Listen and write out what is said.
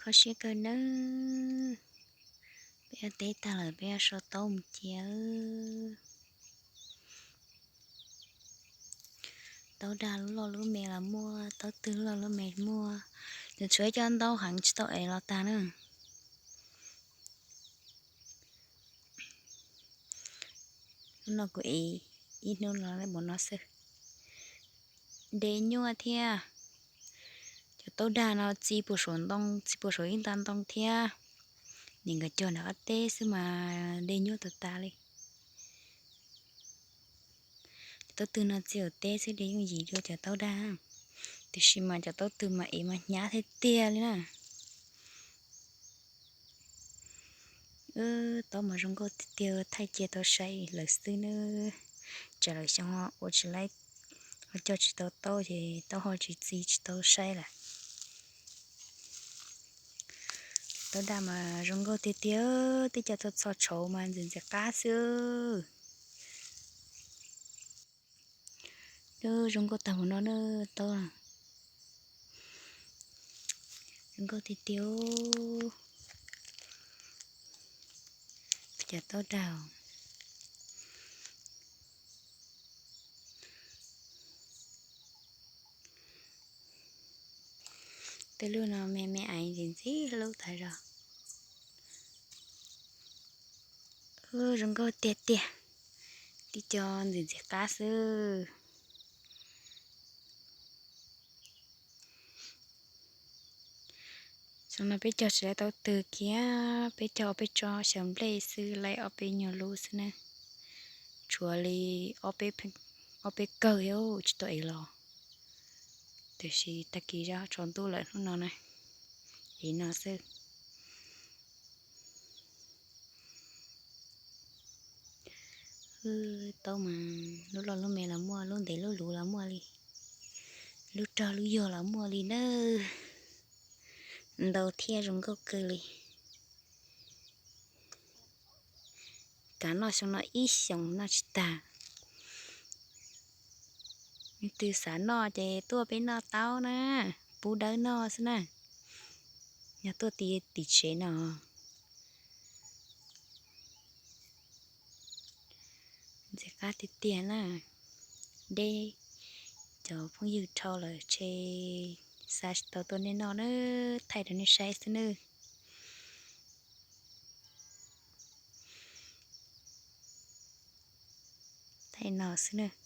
Kho siab kawg nawb. Peb yuav teb tag lawm peb yuav sau taub mus cia. Taub dag lub loj lub me los muaj, taub twg loj lub me muaj. Nws tshuav ib co ntaub heev tsis tau ev los tag na. Hnub no kuv ev ib hnub no mus no xwb. De nyuaj thiab. Cov taub dag no txi puas saum ntoo, txi puas saum ib nta ntoo thiab. Nim nkawd cog nram qab teb xwb mas de nyuaj tas tas li. Cov taub twg no txi ua teb xwb de yooj yim dua cov taub dag. Tiam sis mas cov taub twg mas ev mas hnyav tiag tiag li na. Wb taub mas zoo nkauj tiag tiag, thaij cia tau saib lawm xwb nawb. Tsam lawm xyoo ua tsis laib, ho cog tsis tau taub ces taub ho tsis txi tsis tau saib lawm. Taub dag mas zoo nkauj tiag tiag, twb cog txho txho tshauv mas ntxim ntxim qab xwb. Zoo nkauj tag mus no na, taub zoo nkauj tiag tiag. Cov taub dag. Tej lub no me me aiv ntxim ntxim hlub tas zog. Zoo nkauj tiag tiag, tib co ntxim ntxim qab xwb. Xyoo no peb cog tsis laib taub twg kiag, peb cog ob peb tsob xyaw nplej xwb, laib ob peb nyuag lub xwb na. Tshuav li ob peb kawg thiab tsis tau ev los. Tiam sis tag kis zaj tsaus ntuj lawm hnub no na, ev no xwb. Wb taub mas lub loj lub me los muaj, lub ntev lub luv los muaj li, lub rog lub yog los muaj li nawb. Ntau thiab zoo nkauj kawg li. Kav noj xyoo no ib xyoos noj tsis tag. Leej twg xav noj ces tuaj peb noj taub na, pub dawb noj xwb na. Yog tuaj tim tsev no. Ntxim qab tiag tiag na. Deb, cov phooj ywg dhau lawm ces xa tsis tau tuaj nej noj na, thaij rau nej saib xwb nawb. Thaij no xwb nawb.